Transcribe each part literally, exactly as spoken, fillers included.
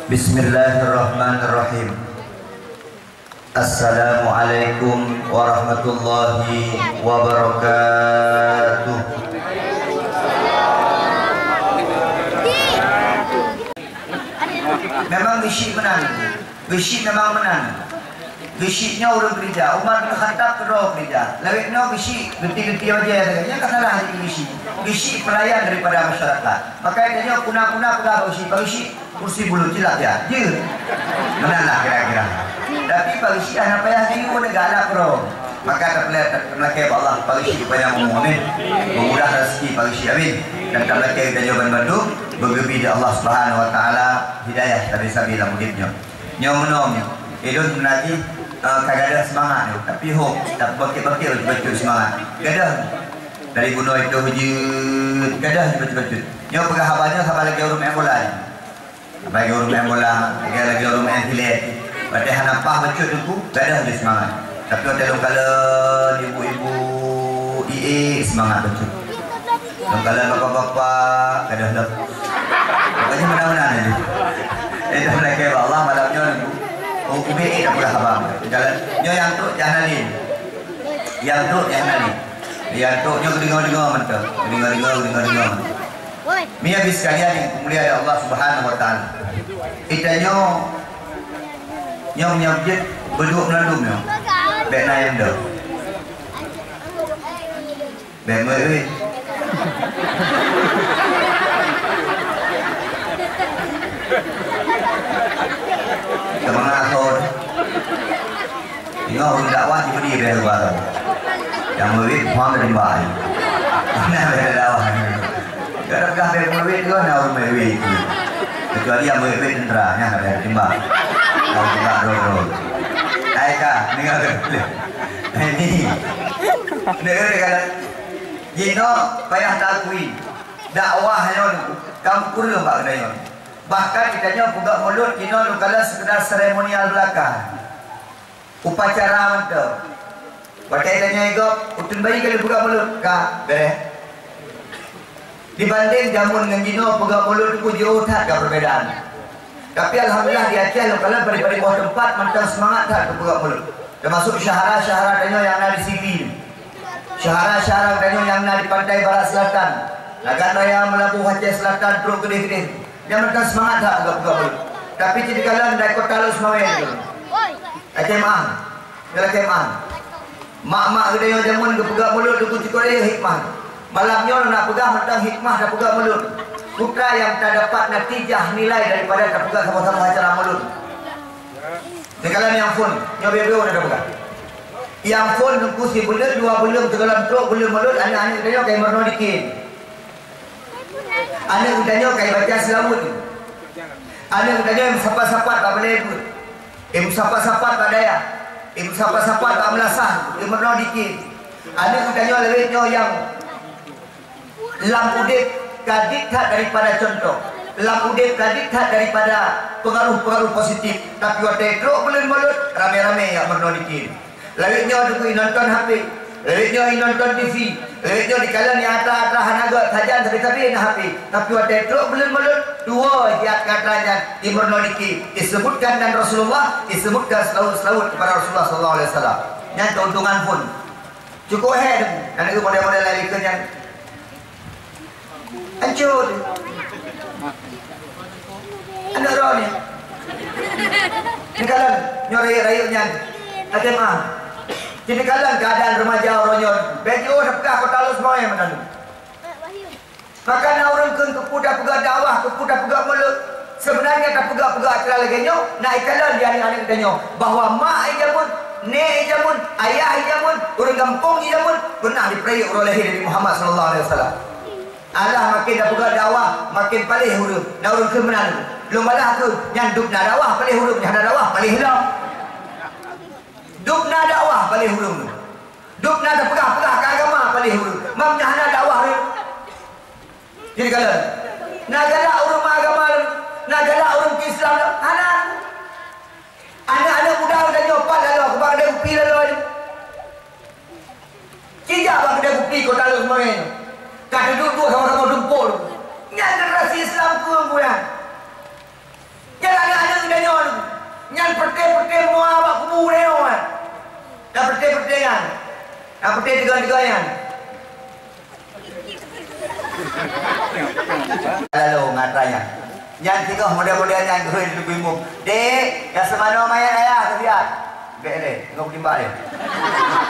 Bismillahirrahmanirrahim. Assalamualaikum warahmatullahi wabarakatuh. Memang geusyik meunan. Geusyik memang meunan. Geusyik nyoe ureuëng keurija, Umar bin Khattab keudroe keurija. Lawét nyoe geusyik, geuti-geuti wajée sagai. Nyan ka salah jih geusyik. Geusyik pelayan daripada masyarakat. Maka tanyoe puna-puna peugah bak geusyik, bak geusyik, kursi buleuen cilak ya. Jeuet. Meunan lah kira-kira. Tapi bak geusyik hana payah geuyue galak droe. Maka tapeulakée bak Allah bak geusyik panyang umu. Amin. Meumudah rezeki bak geusyik. Amin. Dan tapeulakée geutanyoe bandum beugeubi di Allah Subhanahu wa taala hidayah sabe-sabe lam udeb nyoe. Nyoe meunoe nyoe, ulôn meunan jih, eh, ka gadôh seumangat nyoe, tapi hom, tapeubangkét-bangkét bacut-bacut seumangat. Gadôh dari bunoe itu jeuet, gadôh bacut-bacut. Nyoe peugah haba nyoe haba lagée ureuëng main bola nyoe. Haba lagée ureuëng main bola, lagée, lagée ureuëng main silet. Watée hana paih bacut teungku, gadôh jih seumangat. Tapi watée lôn kalon ibu-ibu ie, seumangat bacut. Lôn kalon bapak-bapak, gadôh lom. Pokoknya meunan-meunan aja. Eh, dah meunan keu Allah malam nyoe nunggu. Oh, ubé eh, dah peugah abang. Jalan. Nyoe nyang trok nyang hana lé. Nyang trok nyang hana lé. Nyang trok nyoe geudeungoe-deungoe mantong. Geudeungoe-deungoe, geudeungoe-deungoe. Meunyoe bit sekalian nyang dimuliakan Allah Subhanahu wa taala. Kita nyoe, nyoe meunyoe jeuet beuduek meulalu nyoe. Bèk na nyang dong. Bèk meuwit. Teumangat asoe. Ingat ureueng dakwah jipeudi bèk ubah. Nyang meuwit phon teurimba. Nah, bèk dakwah. Kadang-kadang bèk meuwit tu na ureueng meuwit tu. Kecuali nyang meuwit tentara, nyan bèk teurimba. Kalau teurimba droe-droe. Hai ka, dengar ke? Ini. Dengar ke kalau Jinoe payah taakui, dakwah nyoe ka meukureueng bak geutanyoe. Bahkan geutanyoe peugah mulod jinoe lôn kalon sekedar seremonial belaka. Upacara mantong. Watèe tanyoe gob, uteuen bayi ka lheueh peugah mulod, ka, beureh. Dibandeng jameun ngon jinoe peugah mulod nyoe jiôh that ka perbedaan. Tapi alhamdulillah di Aceh lôn kalon bari-bari boh teumpat mantong seumangat that keu peugah mulod. Teumasok syahara-syahara tanyoe nyang na di Sigli. Syahara-syahara tanyoe nyang na di Pantai Barat Selatan, Nagan Raya, Meulaboh, Aceh Selatan, trok keudeh-keudeh. Nyan mantong seumangat that peugah-peugah mulod. Tapi cit dikalon di Kota Lhokseumawe nyoe. Aceh meu'ah. Nyoe lakèe meu'ah. Mak-mak geutanyoe jameun geupeugah mulod teungku cukôp rayeuk hikmah. Malam nyoe lôn nak peugah mantong hikmah tapeugah mulod. Peue nyang tadapat natijah nilai daripada tapeugah saboh-saboh acara mulod. Sigohlom nyang phôn, nyoe beu-beu na tapeugah. Nyang phôn teungku sibuleuen dua buleuen sigohlom trok buleuen mulod, aneuk-aneuk geutanyoe ka meurunoe dikit. Aneuk geutanyoe ka baca seulaweuet. Aneuk geutanyoe meusapat-sapat bak balèe beuet. Meusapat-sapat bak dayah. Meusapat-sapat bak meulasah, meurunoe dikit. Aneuk geutanyoe lawét nyoe nyang lam udép ka dit that daripada cuntoh, lam udép ka dit that daripada peungaruh-peungaruh positif. Tapi watèe trok buleuen mulod, ramé-ramé jak meurunoe dikit. Lawét nyoe teungku inonton H P, lawét nyoe inonton T V, lawét nyoe dikalon nyang atra-atra hana göt sajan sabe-sabe na H P. Tapi watèe trok buleuen mulod, tuwoe siat keu atra nyan, imeurunoe dikit, iseubutkan nan Rasulullah, iseubutkan seulaweuet-seulaweuet keupada Rasulullah sallallahu alaihi wasallam. Nyan keuntungan phôn. Cukôp hék teungku, aneuk model-model laén likot nyan. Ancô teuh. Aneuk droe nyoe. Neukalon nyoe rayeuk-rayeuk nyan. Até ma. Cit neukalon keuadaan remaja uroe nyoe. Bèk jiôh tapeugah Kota Lhokseumawe meunan. Maka na ureueng kheun keupeue tapeugah dakwah, keupeue tapeugah mulod. Seubeunajih tapeugah-peugah acara lagèe nyoe, na ikalon di aneuk-aneuk geutanyoe bahwa mak ijameun, nèk ijameun, ayah ijameun, ureueng gampông ijameun peunah jipeurayeuk uroe lahé Nabi Muhammad sallallahu alaihi wasallam. Alah, maken tapeugah dakwah, maken paléh ureueng. Na ureueng kheun meunan. Lôn balah kheun, nyan dub na dakwah paléh ureueng, nyan hana dakwah paléh lom. Dub na dakwah paléh ureueng. Dub na tapeugah-peugah keu agama paléh ureueng. Mam nyan hana dakwah ureueng. Jadi kalau na galak ureueng agama, na galak ureueng Islam, hana. Aneuk-aneuk muda geutanyoe pat laloe, keu bak keudè kupi laloe. Ci jak bak keudè kupi Kota Lhokseumawe. Ka teuduek-duek sama-sama dumpol. Nyan generasi Islam keu buya. Nyan aneuk Nyan, nyang peutéh tiga-tiga nyan. Lalu ngat nyan. Nyan singoh model-model nyan geuhôi di teungku imeum. "Dek, nyang seumanoe manyét ayah keubiet." Bèk lé, singoh timbak lé.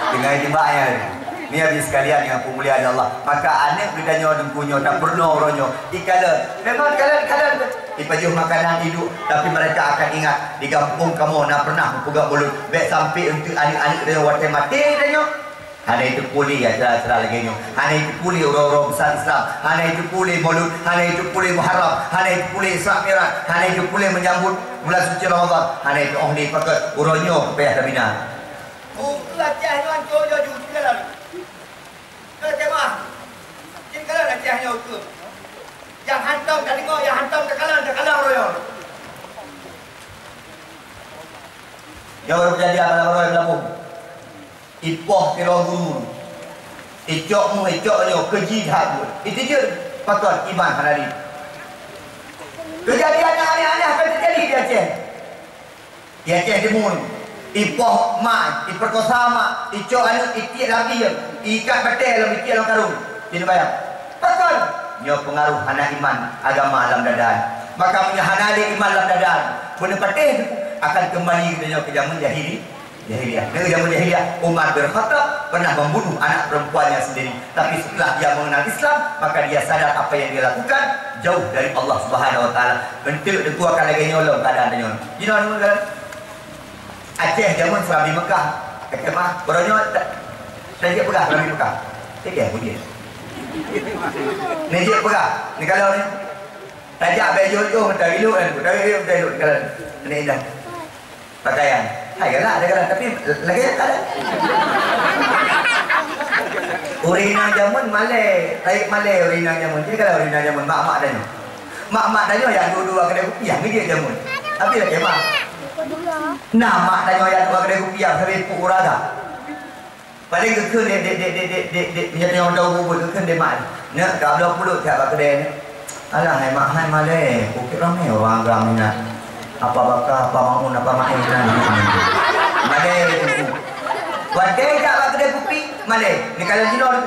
Tinggai timbak nyan lé. Ni habéh sekalian nyang peumulia Allah. Maka aneuk geutanyoe teungku nyoe tapeurunoe uroe nyoe. Ikalon. Memang kalon-kalon. Ipajoh makanan iduek, tapi mereka akan ingat, di gampông kamoe na pernah meupeugah mulut, bèk sampai untuk aneuk-aneuk tanyoe watèe maté tanyoe. Hana itupeue lé acara-acara lagèe nyoe. Hana itupeue lé uroe-uroe beusa Islam. Hana itupeue lé Maulud. Hana itupeue lé Muharram. Hana itupeue lé Isra Mi'raj. Hana itupeue lé menyambut bulan suci Ramadan. Hana itupeue lé pakat uroe nyoe payah tabina. Ukeue Aceh nyoe ancô jaju tinggalan. Keu jamaah. Tinggalan Aceh nyoe ukeue. Nyang hantom tadeungoe, nyang hantom takalon, takalon uroe nyoe. Nyoe baru kejadian malam uroe di Lampung. Ipoh sidroe guru. Icok mu, icok nyoe, keji that buet. Itu je pakon iman hana lé. Kejadian nyang aneh-aneh akan terjadi di Aceh. Di Aceh Timu. Ipoh mak, iperkosa mak, icok aneuk, itiek lam ié, iikat batèe lom, itiek lam karông. Sinoe bayang. Pakon? Nyoe peungaroh hana iman agama lam dada. Maka meunyoe hana lé iman lam dada, beuneupatéh akan keumbali geutanyoe keu jameun jahili. Jahiliyah. Deungon jameun jahiliyah, Umar bin Khattab pernah membunuh anak perempuannya sendiri. Tapi setelah dia mengenal Islam, maka dia sadar apa yang dia lakukan jauh dari Allah Subhanahu Wa Taala. Bentuk deungon akan lagèe nyoe lom keadaan tanyoe. Jinoe deungon kan? Aceh jameun Serambi Mekah. Kata mah, baroe nyoe tak, tak jeuet peugah Serambi Mekah. Cek ya, puji. Ni jeuet peugah. Ni kalau ni. Tajak bèk jôh-jôh, meutai ilok kan. Meutai ilok, meutai ilok. Kalau ni indah. Pakaian. Hai, galak, ada galak. Tapi lagèe nyan galak. Ureueng inong jameun malèe, taék malèe ureueng inong jameun. Jadi kalau ureueng inong jameun, mak-mak tanyoe. Mak-mak tanyoe nyang duek-duek kedai kupi, nyang jeuet jameun. Tapi lagèe mak. Nah, mak tanyoe nyang duek kedai kupi, nyang sabe puk uraga. Paléng geukheun dek, dek, dek, meunyoe tanyoe dong bubut geukheun dek mak. Neuk, ka bloe puluk that bak keudè neuk. Alah, hai mak, hai malèe, bukét ramé ureueng agam nyan. Apa Baka, apa Maun, apa Maén nyan. Malèe teungku. Watèe jak bak keudè kupi, malèe. Ni kalon jinoe.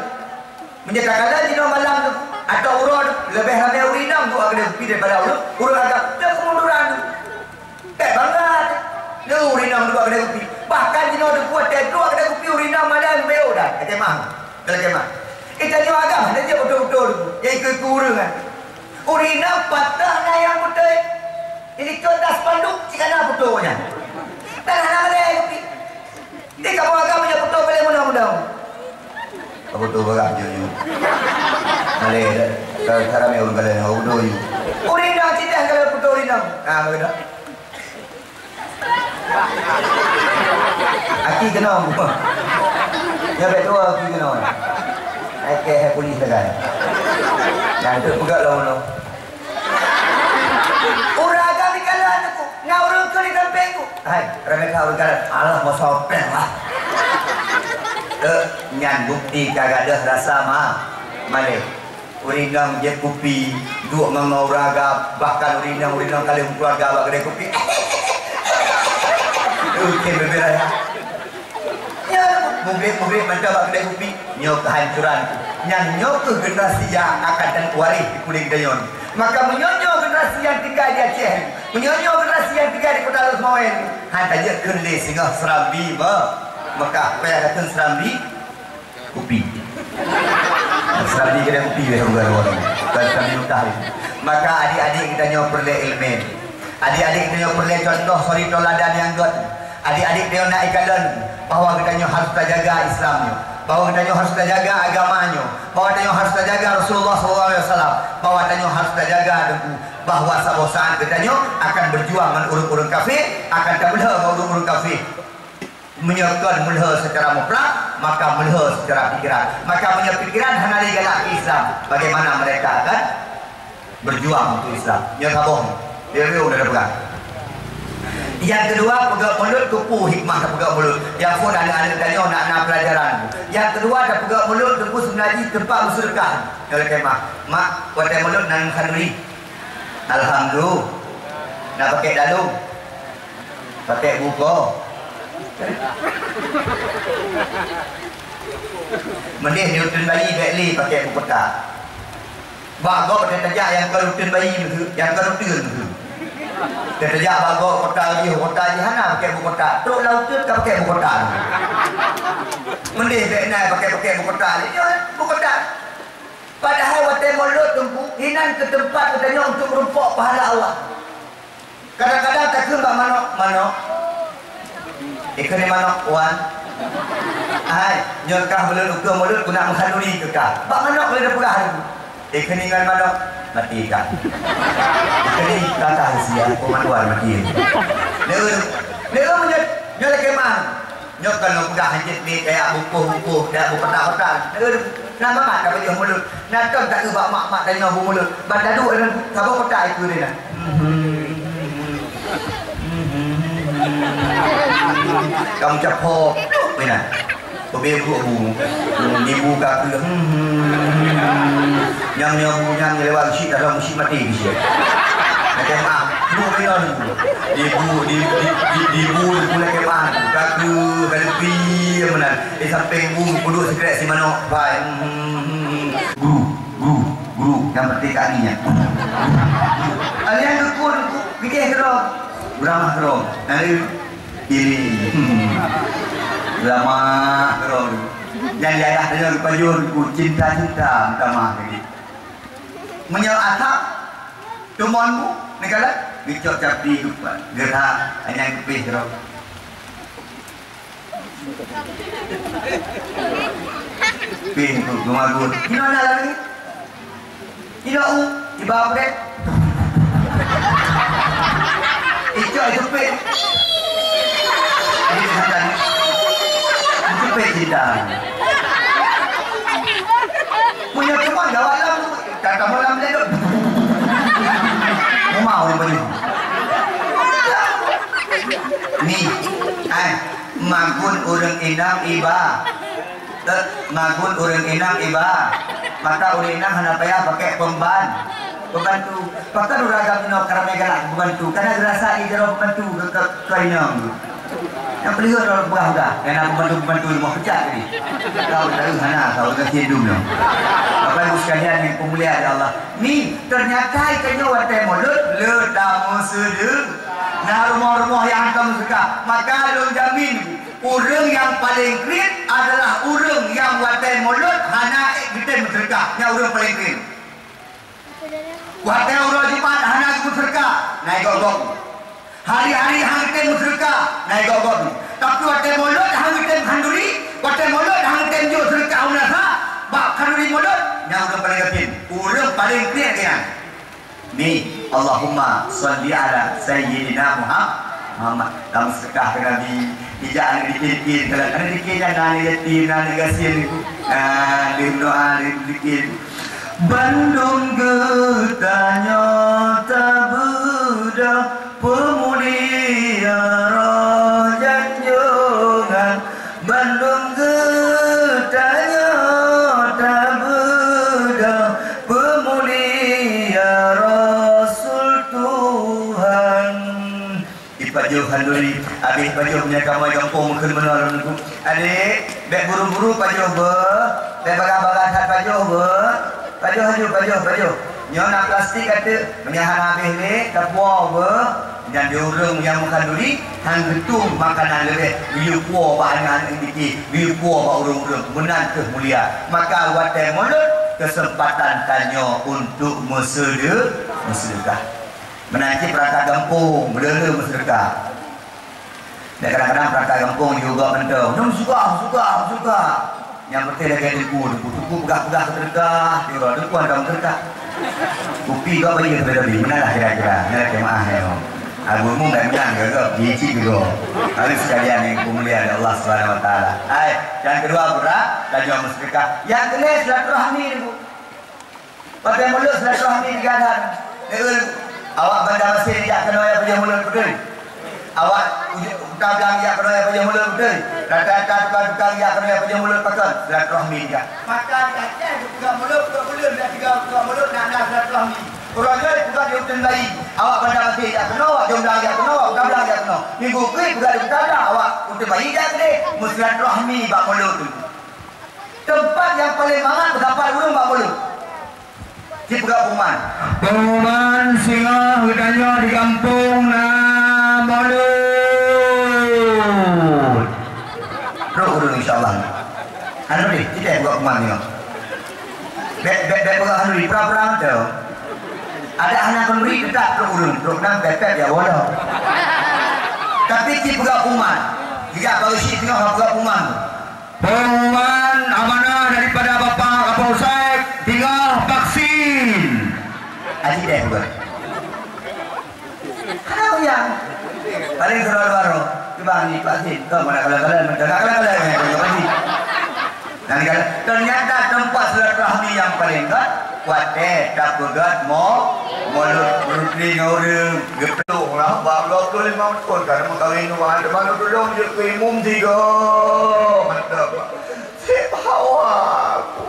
Meunyoe takalon jinoe malam tu, atau uroe tu, leubeh ramé ureueng inong duek bak keudè kupi daripada ureueng, ureueng agam. Teukeumuduran tu. Bèk bangga. Lé ureueng inong duek bak keudè kupi. Bahkan jinoe teungku watèe duek bak keudè kupi ureueng inong malèe beuyôh dan. Kacamah. Kacamah. Eh, tanyoe agam, hana jeuet beutôi-beutôi teungku. Nyang ikôt-ikôt ureueng kan. Ureueng inong patah na nyang beutôi. Jadi keu tas spanduk cit hana beutôi nyan. Dan hana malèe kupi. Di kamoe agam nyang beutôi paleng mudah-mudah. Apa tu bagak je you? Malèe dah. Ka, ka ramé ureueng galak nyoe, udah you. Ureueng inong cit dah kalau beutôi ureueng inong. Ha, begitu. Aki keunoe. Nyoe bèk tuwoe aki keunoe. Hai kèe hai polis sagai. Nyang teuk peugah lom nyoe. Ureueng agam ikalon aku, ngon ureueng keu di sampéng ku. Hai, ramé that ureueng kalon. Alah, meusoe péng lah. Eh, nyan bukti ka gadôh rasa ma-, malèe. Ureueng inong jép kupi, duek ngon ureueng agam, bahkan ureueng inong, ureueng inong ka lheueh meukeuluwarga bak keudè kupi. Oke, bebek raya. Nyan, mugreb-mugreb mantong bak keudè kupi. Nyoe keuhancuran. Nyan nyoe keuh generasi nyang akan tapeugah waréh di puléng geutanyoe. Maka meunyoe nyoe generasi nyang tinggai di Aceh, meunyoe nyoe generasi nyang tinggai di Kota Lhokseumawe, han tajeuet kheun lé singoh Serambi Me-, Mekah, payah datang Serambi Kupi. Serambi kedai kupi weh bukan orang. Bukan Serambi Mekah ni. Maka adik-adik geutanyoe peureulèe ileumèe. Adik-adik geutanyoe peureulèe contoh suri tauladan nyang gèt. Adik-adik geutanyoe nak ikalon bahwa geutanyoe harus tajaga Islam nyoe, bahwa geutanyoe harus tajaga agama nyoe, bahwa geutanyoe harus tajaga Rasulullah sallallahu alaihi wasallam, bahwa geutanyoe harus tajaga teungku, bahwa saboh saat geutanyoe akan berjuang ngon ureueng-ureueng kafé, akan tameulhô ngon ureueng-ureueng kafé. Meunyoe kon meulhô secara mutlak, maka meulhô secara pikiran. Maka meunyoe pikiran hana lé galak keu Islam, bagaimana mereka akan berjuang untuk Islam? Nyoe saboh nyoe. Dia dulu dah peugah. Yang kedua, peugah mulut, teupeu hikmah peugah mulut. Yang pun aneuk-aneuk tanyoe nak na pelajaran. Yang kedua, dah peugah mulut, teupeu sebenarnya tempat berseudeukah. Nyoe lé kemah. Mak, watèe mulut nan khanduri. Alhamdulillah. Nak pakai dalu. Pakai buko. Meudeh di uteuen bayi bèk lé pakèk bukota. Bak gob teutajak nyang kon uteuen bayi meuheuet, nyang kon uteuen meuheuet. Teutajak bak gob kota jih, kota jih hana pakèk bukota. Trok lam uteuen ka pakèk bukota. Meudeh bèk na pakèk-pakèk bukota. Nyoe bukota. Padahai watèe mulod Teungku, inan keu teumpat geutanyoe untuk meurumpok pahala Allah. Kadang-kadang takheun bak manok, "Manok." Ikheun manok, "Wan." "Hai, nyoe kah buleuen ukeue mulod guna meuhaduri keu kah." Bak manok lé peugah laju. Ikheun ngon manok, "Mati kah." Ikheun kah kah sia, peue manok mati. Lé, lé meunyoe, nyoe lakèe meu'ah. Nyoe kon lôn peugah hanjeuet miet kaya bungkôh-bungkôh, kaya bukota-kota. Nyoe, na mangat tapajoh mulod. Na tom taeu bak mak-mak tanyoe bu mulod. Ban taduek nyan saboh kota ikeu lé nyan. Kamu capho, pluk, inan. Peubiet brok bu. Ibu ka keu. Nyang nyoe bu nyang lewat usi dalam usi mati di sini. Macam ah, bu inan. Ibu di di di, di bu di bu lagi mah. Ka keu, ka leupie meunan. Di samping bu peuduek sikrek si manok. Pai. Guru, guru, guru. Yang penting kaki nya. Alian dukun, bijih keudroe. Beramah keudroe. Nah, ini. Beramah keudroe. Yang di ayah dia pajoh ku cinta-cinta minta maaf lagi. Meunyoe asap, tumon bu, neukalon, geucok capi geupa-, geurhah, anyang geupéh keudroe. Pih untuk geumagun. Di mana lagi? Di u, di bawah deh. Icok itu pih. Itu pih cinta. Punya teman gawat lah. Kata malam dia tu. Mau ni baju. Ni, ai, magun ureueng inong iba. Eh, magun ureueng inong iba. Maka ureueng inong hana payah pakai pemban-, pembantu. Pakon ureueng agam inoe ka ramé galak pembantu. Karena geurasa di jaroe pembantu ke, ke, ke inong. Nyang peulihot droe peugah udah, nyang na pembantu-pembantu rumoh peucat tadi. Kau tahu hana, kau kasihan dum nyoe. Bapak Ibu sekalian yang peumulia di Allah. Ni, ternyata itanyoe watèe mulod le tameuseudeu. Na rumoh-rumoh nyang hantom seuka. Maka lôn jamin, ureueng nyang paleng kriet adalah ureueng nyang watèe mulod hana ék geutem meuseudeukah. Nyan ureueng paleng kriet. Watèe uroe Jumat hana geumeuseudeukah, na gob-gob. Hari-hari han geutem meuseudeukah, na gob-gob. Tapi watèe mulod han geutem khanduri, watèe mulod han geutem jok seudeukah u meunasah, bak khanduri mulod, nyan ureueng paleng gasien, ureueng paleng kriet nyan. Ni, Allahumma shalli ala Sayyidina Muham-, Muhammad. Lam seudeukah keu Nabi, ijak aneuk dikir-dikir, kalau aneuk dikir nyan na aneuk yatim, na aneuk gasien, na lheueh meudoa, lheueh dikir. Bandum geutanyoe tabeudôh peumulia roh janjongan. Bandum geutanyoe tabeudôh peumulia Rasul Tuhan. Ipajoh khanduri, abéh pajoh meunyoe kamoe gampông meukeuen meunoe lôn teungku. Adék, bèk buru-buru pajoh beuh, bèk bagah-bagah that pajoh beuh. Pajoh laju, pajoh, pajoh. Nyoe na plastik ka teuk, meunyoe hana abéh lé, tapuwoe beuh. Nyan di ureueng nyang meukhanduri, han geutueng makanan leubeh, geuyue puwoe bak aneuk-aneuk mité, geuyue puwoe bak ureueng-ureueng, meunan kheueh mulia. Maka watèe mulod, keuseumpatan tanyoe untuk meuseude-, meuseudeukah. Meunan cit peurangkat gampông, meuleu-leu meuseudeukah. Dan kadang-kadang peurangkat gampông juga mantong, "Nyoe suka, suka, suka." Nyang penting lagèe teungku, teungku, teungku peugah-peugah seudeukah, tiep uroe teungku hantom seudeukah. Kupi keu bayeue sabe-sabe, meunan lah kira-kira, nyan jeumaáh nyoe. Abu umum dak meunan geuh, geuh, jicit geuh. Lalu sekalian yang dimuliakan Allah Subhanahu Wa Taala. Hai, yang kedua berat, tajam seudeukah. Yang keuneuk silaturahmi, teungku. Watèe mulod silaturahmi di gadan. Neu-, awak Banda Masin jak keunoe pajoh mulod beutôi. Awak uju-, Kuta Blang jak keunoe pajoh mulod beutôi. Rata-rata tukang-tukang jak keunoe pajoh mulod pakon silaturahmi jak. Maka di Aceh tukang mulod, tukang mulod, dan tukang, tukang mulod nak, nak silaturahmi. Uroe nyoe tukang di Uteuen Bayi. Awak Banda Masin jak keunoe, awak Jong Blang jak keunoe, awak Kuta Blang jak Minggu keu peugah di Kuta Blang awak Kuta Bayi jak keudeh meusilaturahmi bak mulod tu. Teumpat nyang paleng mangat meusapat ureueng bak mulod. Ci peugah pengumuman. Pengumuman singoh geutanyoe di gampông na mulod. Trok ureueng insya Allah. Hana bri, ci teuh buka kuman nyoe. Bèk, bèk, bèk peugah hana bri, pura-pura mantong. Adak hana kon bri, teutap trok ureueng, trok nan pèt-pèt ya bodoh. Tapi ci peugah kuman. Jijak bak geuchik singoh peugah kuman. Pengumuman amanah daripada Bapak Kapolsek, singoh vaksin. Aji deh bukan. Hana uyang. Paling keudua-dua roh. Cuba ni Pak Zin, kau mana kalah-kalah, macam nak kalah-kalah, yang kau pasti. Dan kalau ternyata tempat silaturahmi yang paling dekat, watèe tapeugèt mo, mulod putri ngon ureueng. Geupeulong lah, bak dua puluh lima tahun, karena mengkawin dua, ada mana tolong je ke imum tiga. Mantap. Sip hawa aku.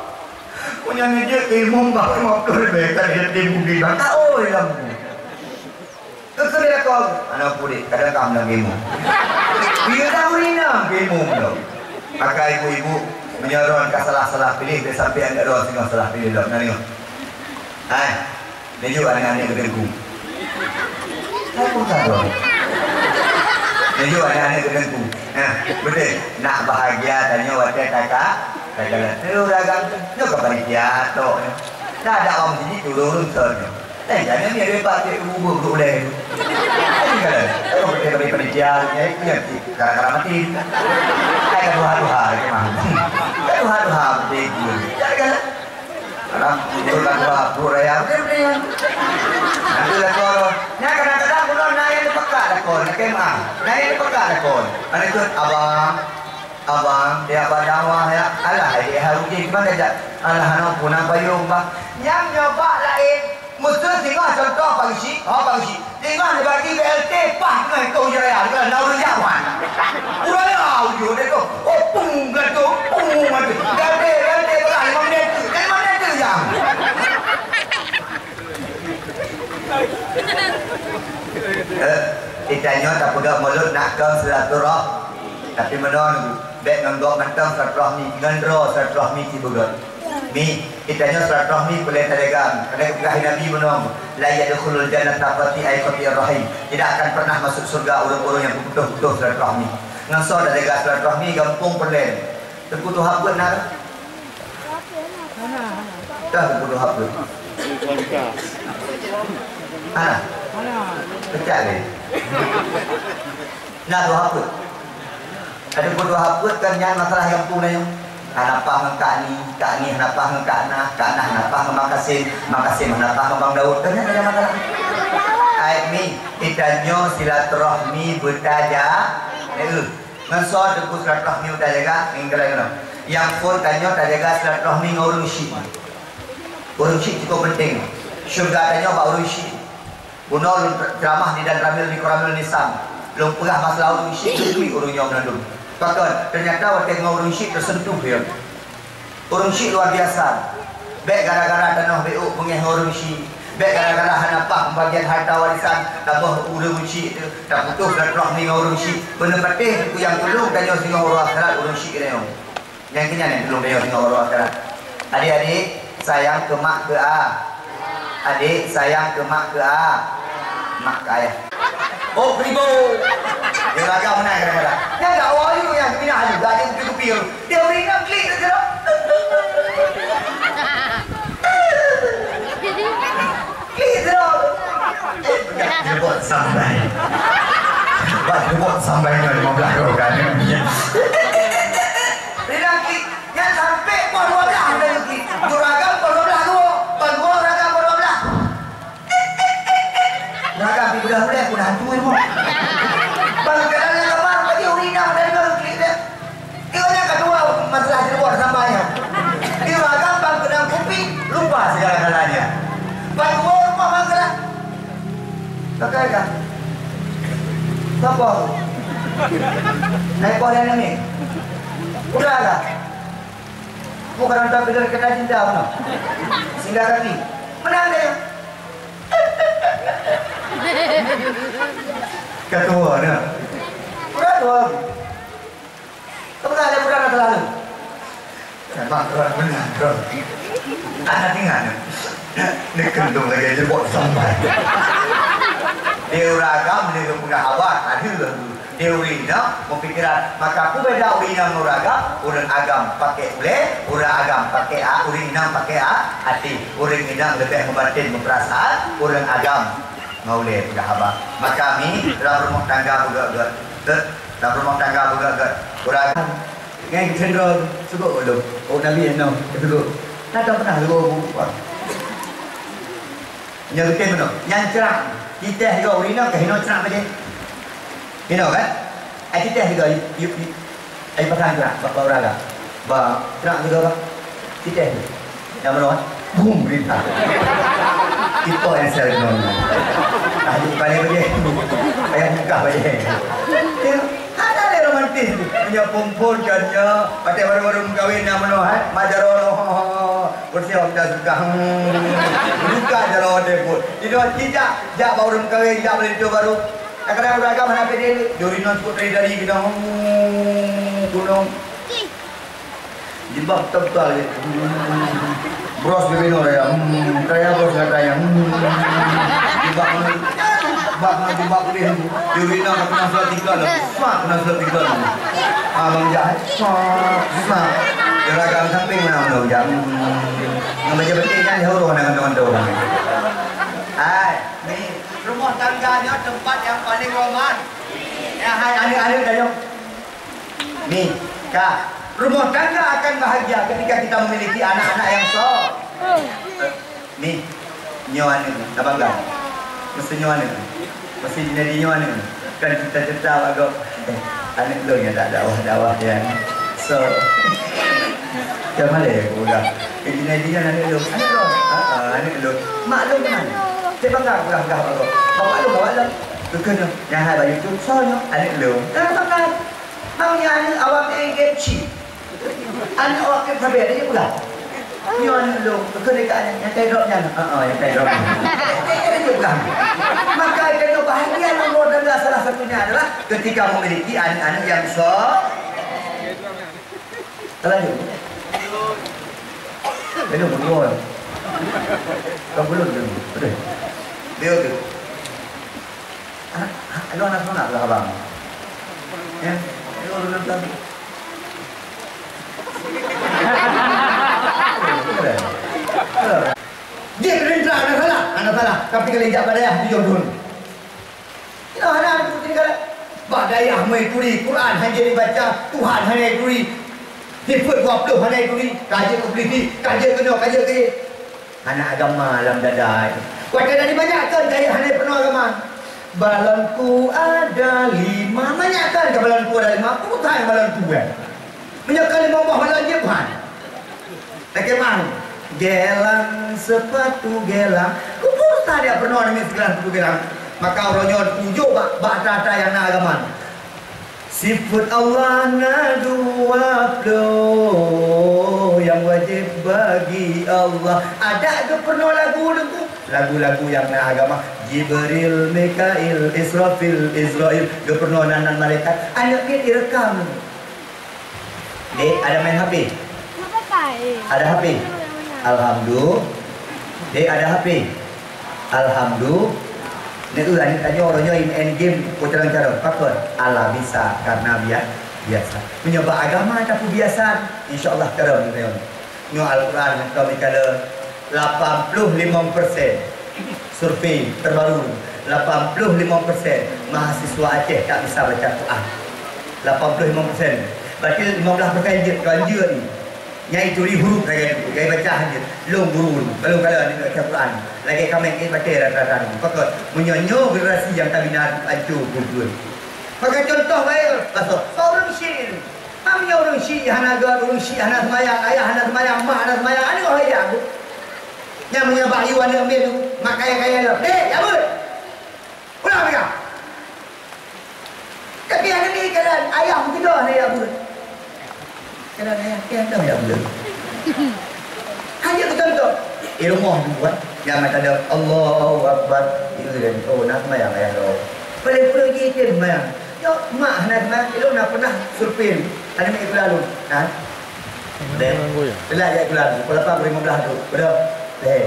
Punya ni je ke imum bak lima puluh lebih, kan dia timbul di bang. Tak oi lampu. Keukeue lakoe, aneuk puléh, kadang ka meunang geuimum. Piye tahu inong geuimum lom. Maka ibu-ibu, meunyoe droen ka salah-salah piléh, bèk sampoe aneuk droen singoh salah piléh lom. Na deungö? Hai, neujok aneuk-aneuk keu teungku. Hai, pun ka droen. Neujok aneuk-aneuk keu teungku. Nah, beutôi. Nak bahagia tanyoe watèe taka, taka lôn. Eh, ureueng agam tu, nyoe ka panitia tok nyoe. Dah ada orang sini turun-turun nyoe. Eh, jadi ni ada pakai ubur-ubur dulu deh. Jadi kalau, kalau kita beri panitia, ya, itu yang gara-gara mati. Saya kan duha-duha, ya, mah. Kan duha-duha, betul. Jadi kalau, orang turun kan duha, buraya, betul, betul. Nanti lah kalau, ya, kadang-kadang belum naik di Mekah lah, kalau, nak kemah. Naik di Mekah lah, kalau. Mana tu, abang? Abang, dia abang dakwah, ya. Alah, dia harus di mana, jak? Alah, anak pun apa, yuk, bah. Nyang nyoba lain. Meusti singoh contoh Pak Geuchik, ha, Pak Geuchik. Singoh dibagi B L T, paih teungoh Ikôt Ujeuen Raya, dikala na ureueng jak wan. Ureueng raya ujoe deh tu. Oh, pung, geuh tu, pung, geuh tu. Gade, gade, beurah, lima minit tu. Lima minit tu, jang. Eh, geutanyoe tapeugah mulod nak keu silaturah-, tapi meunoe, bèk ngon gob mantong silaturahmi, ngon droe silaturahmi ci beugöt. Mi, geutanyoe silaturahmi peureulèe tajaga. Karena geupeugah Nabi meunoe, "La yadkhulul jannata qati'ai qati'ir rahim." Tidak akan pernah masuk surga ureueng-ureueng nyang peuputoh-putoh silaturahmi. Ngon soe tajaga silaturahmi, gampông peureulèe. Teungku Tuha Peuet na? Dah Teungku Tuha Peuet. Hana? Peucak lé. Na Tuha Peuet. Ada pun Tuha Peuet kan nyan masalah gampông laén. Hana paih ngon Kak Ni, Kak Ni hana paih ngon Kak Nah, Kak Nah hana paih ngon Mak Kasim, Mak Kasim hana paih ngon Bang Daud. Kan nyan ada masalah. Ai mi, geutanyoe silaturahmi beutaja-, eh, ngon soe teungku silaturahmi beutajaga, ngon keulan ngon. Nyang phôn tanyoe tajaga silaturahmi ngon ureueng syik. Ureueng syik cukup penting. Syeuruga tanyoe bak ureueng syik. Bunoe lôn ceramah di Dan Ramil di Koramil Nisam. Lôn peugah masalah ureueng syik, ureueng nyoe meunandum. Pakon, ternyata watèe ngon ureueng syik teuseuntuh, ya. Ureueng syik luar biasa. Bèk gara-gara tanoh beuôk beungèh ngon ureueng syik. Bèk gara-gara hana paih pembagian harta warisan, taboh ureueng syik teuh, taputoh silaturahmi ngon ureueng syik. Beuneupatéh Teungku nyang tulông tanyoe singoh uroe akhirat ureueng syik nyoe. Nyang keunyan nyang tulông tanyoe singoh uroe akhirat. Adik-adik, sayang keu mak keu a. Adik, sayang keu mak keu a. Mak keu ayah. Oh, kribo. Dia raga menang kadang-kadang. Nyang dak awak yuk nyang keuminah aju, dak ada kupi-kupi. Dia beri enam klik tu, tu. Klik tu. Dia buat sampai. Buat, dia buat sampai dengan lima belas orang. Dia enam klik. Nyan sampai poh dua belas udah klik. Juragan poh dua belas tu. Poh dua, juragan poh dua belas. Raga pih beudah ulèe, pun hantu ilmu. Bang, kadang nyang gambar, bagi urina, dan baru klik dia. Tengoknya kedua, masalah jerbot sampai nyan. Di raga bang kenang kupi, lupa segala-galanya. Bang dua rumah bang kenang. Pakai kah? Siapa? Naik poh dan nami. Udah kah? Bukan orang tak betul kena cinta, no. Singgah kaki. Menang dia. Ketua dah. Ketua. Kebetulan ada budak nak terlalu. Memang orang benar, bro. Anak ingat. Ni kandung lagi aja buat sampai. Dia uragam, dia punya abah, ada. Dia urina, berpikiran, maka aku beda urina dengan uragam, orang agam pakai uleh, orang agam pakai a, orang inang pakai a, hati, orang inang lebih membatin, berperasaan, orang agam. Ngon ulèe peugah haba. Maka mi lam rumoh tangga beugèt-gèt. Teuh, lam rumoh tangga beugèt-gèt. Ureueng nyan syedara seugoe lom. Oh, Nabi nyoe seugoe. Na ka pernah seugoe bu-, nyoe geutem meunoe. Nyan crak. Citèh sigoe ureueng nyoe keuh hinoe crak bajèe. Hinoe kan? Ai citèh sigoe, yu, yu, yu. Ai pasang crak, bak, bak ureueng agam. Bak, crak sigoe bak. Citèh. Nyang meunoe, bum, rintak. Itu yang saya renung. Tajuk kali bajèe. Payah buka bajèe. Ya, ada lé romantis. Punya pompon kan ya. Pakai baru-baru mengkawin nyang meunoe, eh. Mak jaroe noh. Kursi awak dah suka. Hmm. Buka jaroe deh pun. Itu tidak, jak baru mengkawin, jak beli itu baru. Kadang-kadang ureueng agam hana pede lé. Juri nyan cukup dari-dari keunoe. Hmm, gunong. Jilbab teutal lé. Hmm. Bros bibinoe raya. Hmm, raya bros ngon raya. Hmm. Jilbab, bak, jilbab putih. Juri nyan kena surat tiga lagi. Sak, kena surat tiga lagi. Ah, bang jahat. Sak, sak. Ureueng agam samping mana, mana, ujang. Hmm. Ngon bajèe putih nyan, jauh roh ngon teman-teman. Hai, ni. Rumoh tangga nyoe teumpat nyang paleng roman. Ya, hai aneuk-aneuk tanyoe. Ni, ka. Rumoh tangga akan bahagia ketika kita memiliki anak-anak yang so-, eh, ni, nyoe aneuk, tabangga. Meusti nyoe aneuk. Meusti jadi nyoe aneuk. Kan cita-cita bagoe. Eh, aneuk lôn nyang tak dakwah-dakwah nyan. So, macam mana ya, aku peugah? Eh, Junaidi nyan aneuk lôn. Aneuk lôn. Ha, ha, aneuk lôn. Mak lôn di mana? Cek bangga peugah-peugah bak lôn. Bapak lôn, bapak lôn. Keukeue nyoe, nyang hai bak YouTube, soe nyoe? Aneuk lôn. Jangan bangga. Mau nyan aneuk awak eh, M C. Aneuk awak eh, Fabel, dia peugah. Nyoe aneuk lôn, keukeue dekat nyan, nyang kai drop nyan. Ha, ha, nyang kai drop nyan. Dia peugah. Maka itu bahagia nombor dua belas salah satunya adalah ketika memiliki aneuk-aneuk yang so-, Terlanjur. Belum, belum. Kau belum, belum. Betul. Dia tu. Anak, anak, anak semangat lah abang. Ya. Dia orang bilang tadi. Betul. Betul. Dia perintah anak salah, anak salah. Tapi kalau ijak pada ayah, tujuh tahun. Nyoe hana teupeue tinggai. Bak dayah meuituri, Quran hana jibaca, Tuhan hana ituri. Sifeuet dua ploh hana ituri, ka jeuet keu polisi, ka jeuet keu nyoe, ka jeuet keu jih. Hana agama lam dada. Watèe na dibanyak kheun dayah hana peunoh agama. Balonku ada lima, banyak kheun ka balonku ada lima, peue that nyang balonku, eh? Meunyoe ka limong boh balon jeuet, Tuhan. Lakèe mah, gelang, sepatu gelang. Keupeue saja peunoh nanggroe gelang, sepatu gelang. Maka uroe nyoe tujoh bak, bak ata-ata nyang na agama. Sifeuet Allah na dua ploh nyang wajéb bagi Allah. Adak geupeurunoe lagu Teungku, lagu-lagu nyang na agama. Jibril, Mikail, Israfil, Izrail, geupeurunoe nan-nan malaikat. Aneuk miet ireukam. Dek, ada main H P? Ada H P? Alhamdulillah. Dek, ada H P? Alhamdulillah. Neu, aneuk tanyoe uroe nyoe main game putaran-putaran. Pakon? Alah bisa, karena bia-, biasa. Meunyoe bak agama tapeubiasa, insya Allah karena nyoe. Nyoe Al-Quran hantom ikalon lapan puluh lima persen. Survei terbaru, lapan puluh lima persen mahasiswa Aceh tak bisa baca Quran. Lapan puluh lima persen. Berarti lima belas persen jeuet, ganjil ni. Nyai turi huruf sagai tu, nyai baca saja. Lôn guru tu, kalau-kalau dia baca Quran. Lagèe kaméng, eh, baca rata-rata tu. Pakon, meunyoe nyoe generasi nyang tabina tu hancô beutôi. Maka contoh baik, pasal ureueng syiek ni. Meunyoe ureueng syiek hana gèt, ureueng syiek hana seumayang, ayah hana seumayang, mak hana seumayang, aneuk hana jak. Nyan meunyoe bak yue aneuk miet tu, mak kaya-kaya lom. "Dek, jak beuet!" Ulang lagèe. Tapi aneuk miet kalon ayah meukeudeh hana jak beuet. Kalon ayah, "Kèe hana jak beuet." Hana geutonton. Eh, rumoh tu buat. Nyang mata dia, "Allahu Akbar." Itu dia, "Oh, na seumayang ayah tu." Paling puluh jih tem sembahyang. Nyoe mak hana sembahyang, ilôn na pernah survei. Hana mi ikula lôn. Nah. Deh. Telat jak ikula lôn. Pukul lapan lima belas tu. Betul? Deh.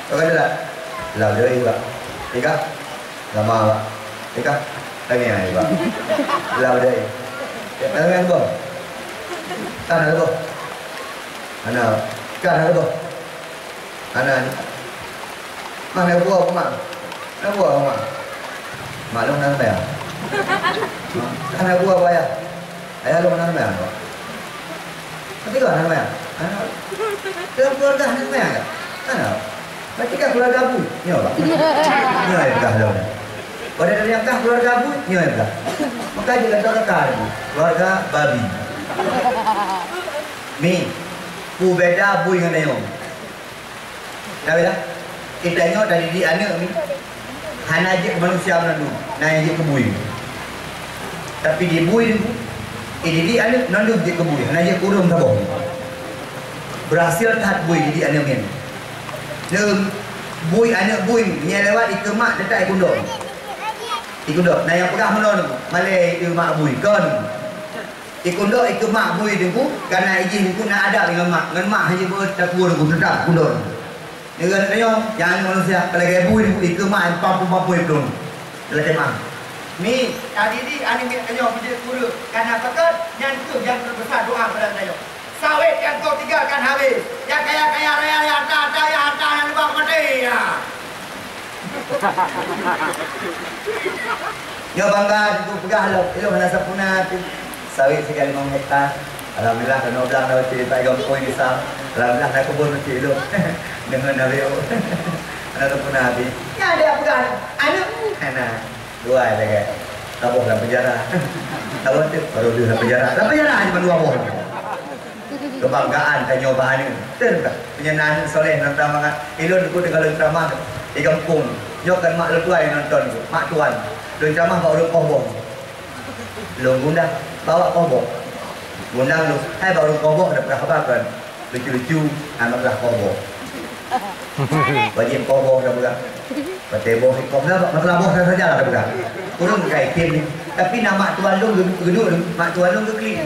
Kau kata tak? Lah, betul juga. Tiga. Lama, Pak. Tiga. Lagi yang, Pak. Lah, betul. Ya, lagi yang, Pak. Kan ada, Pak. Mana? Kan ada, Pak. Hana ni. Mak, hana buah aku, Mak. Hana buah aku, Mak. Mak lôn hana bayar. Mak, hana buah aku, Ayah. Ayah lôn hana bayar, Mak. Tapi kau hana bayar. Hana. Dalam keluarga hana bayar, kan? Hana. Berarti kan keluarga Abu. Nyoe, Pak. Nyoe yang peugah lôn. Pada dari yang kah keluarga Abu, nyoe yang peugah. Maka dia kata kakak, keluarga babi. Mi, peue beda bui ngon dayong? Tahu dah? Kita nyoe tadidik aneuk ni hana jeuet keu manusia meunan, na nyang jeuet keu bui. Tapi di bui tu, eh, didik aneuk meunan jeuet keu bui, hana jeuet keu ureueng saboh. Berhasil that bui didik aneuk nyan. Neu bui aneuk bui nyang lewat ikeue mak teutap ikundok. Ikundok, na nyang peugah meunoe, malée ikeue mak bui kon. Ikundok ikeue mak bui teungku, karena ijih teungku na adab ngon mak. Ngon mak hana jeuet beuet takue teungku, teutap kundok. Nyoe geutanyoe, nyang manusia, lagée bui teungku, ikeue mak pampui-pampui plueng. Lagée mak. Mi, tadidik aneuk miet tanyoe beujeuet kureueng, karena peugah nyan kheueh nyang teubesar doa bak tanyoe. Sawét nyang kau tinggalkan habéh. Nyang kaya-kaya raya, nyang harta-harta, nyang harta nyang leubang maté, ya. Nyoe bangga teungku peugah lom, ilôn hana sampoereuna pih. Sawét siga limong hekta. Alhamdulillah, keunoe blang na cit, Pak Gampông Isa. Alhamdulillah, na keubon cit ilôn. Deungon na beo. Hana sampoereuna pih. Nyan dia peugah, aneuk hana. Dua lagée. Saboh lam penjara. Saboh tu baru dua lam penjara. Lam penjara cuma dua boh. Kebanggaan tanyoe bak aneuk. Betul tak? Penyeunang aneuk soleh nonton mangat. Ilôn teungku teuka lôn ceramah di gampông. Nyoe kan mak lôn tuan nyang nonton tu. Mak tuan. Lôn ceramah bak ureueng koh boh. Lôn gundang. Bak koh boh. Gundang lôn. Hai bak ureueng koh boh, ada peugah haba kan? Lucu-lucu, aneuk lah koh boh. Wajéb koh boh dah peugah. Patéh boh ikoh dah, masalah boh saja lah dah peugah. Ureueng bukai item ni. Tapi na mak tuan lôn geuduek, geuduek, mak tuan lôn geuklik.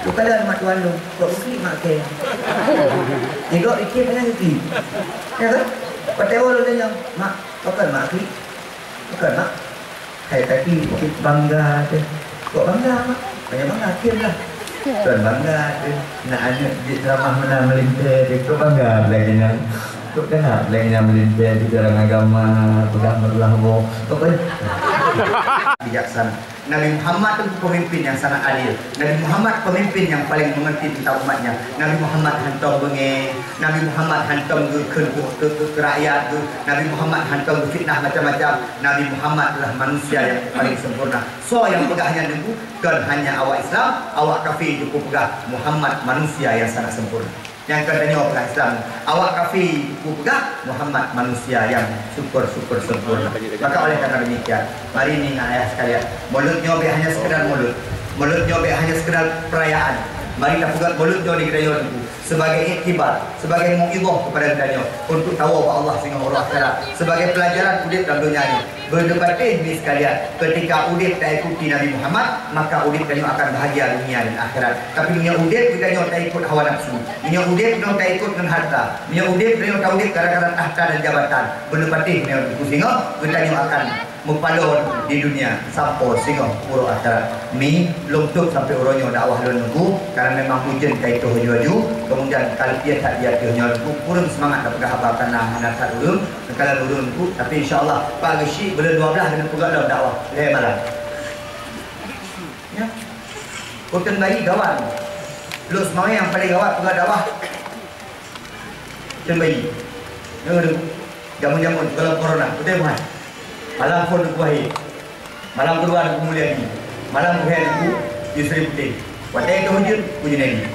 Bukan mak tuan lôn, kok geuklik mak kèe. Jigok item hana geuklik. Ya kan? Patéh boh lôn tanya, "Mak, pakon mak klik?" Bukan, Mak. Hai, tapi cit bangga teuh. Kok bangga, Mak? Banyak bangga, akhir lah. Tuan bangga teuh. Nak aneuk jeuet ceramah meunan meulintèe teuh. Kok bangga lagèe nyan? Kok keunak lagèe nyan meulintèe teuh dalam agama, peugah meureulah boh. Kok boleh? Bijaksana. Nabi Muhammad itu pemimpin yang sangat adil. Nabi Muhammad pemimpin yang paling mengerti tentang umatnya. Nabi Muhammad hantom beungèh. Nabi Muhammad hantom geukheun keu, keu, keu, keu rakyat geuh. Nabi Muhammad hantom geufitnah macam-macam. Nabi Muhammad adalah manusia yang paling sempurna. Soe nyang peugah nyan teungku, kon hanya awak Islam, awak kafé teungku peugah Muhammad manusia yang sangat sempurna. Nyang kon tanyoe peugah Islam, awak kafé teungku peugah Muhammad manusia yang super, super sempurna. Maka oleh karena demikian, mari ni ayah sekalian, Maulud nyoe bèk hanya sekedar maulud. Maulud nyoe bèk hanya sekedar perayaan. Mari tapeugöt Maulud nyoe di geutanyoe teungku. Sebagai iktibar, sebagai mau'izah kepada geutanyoe untuk tawoe bak Allah singoh uroe akhirat, sebagai pelajaran udép lam donya nyoe. Beuneuk patéh mi sekalian, ketika udép taikuti Nabi Muhammad, maka udép tanyoe akan bahagia dunia dan akhirat. Tapi meunyoe udép geutanyoe taikut hawa nafsu, meunyoe udép tanyoe taikut ngon harta, meunyoe udép tanyoe taudép gara-gara tahta dan jabatan, beuneuk patéh meunyoe teungku singoh, geutanyoe akan meupaloe di dunia sampoe singoh uroe akhirat. Mi, lôn tôp sampoe uroe nyoe dakwah lôn teungku, karena memang ujeuen ka itoh laju-laju, kemudian ka lheuh that di ateueh nyoe teungku, kureueng seumangat tapeugah haba karena hana that ureueng, neukalon ureueng teungku, tapi insya Allah, Pak Geuchik buleuen dua blah keuneuk peugah lom dakwah lhèe malam. Ya. Uteuen bayi gawat. Lôn seumawé nyang paleng gawat peugah dakwah. Uteuen bayi. Nyoe jameun-jameun golom corona, beutôi bukan? Malam phôn Teungku Wahid. Malam keudua Teungku Mulyadi. Malam keuhèe Teungku Yusri Putéh. Watèe itu ujeuen, ujeuen nyan.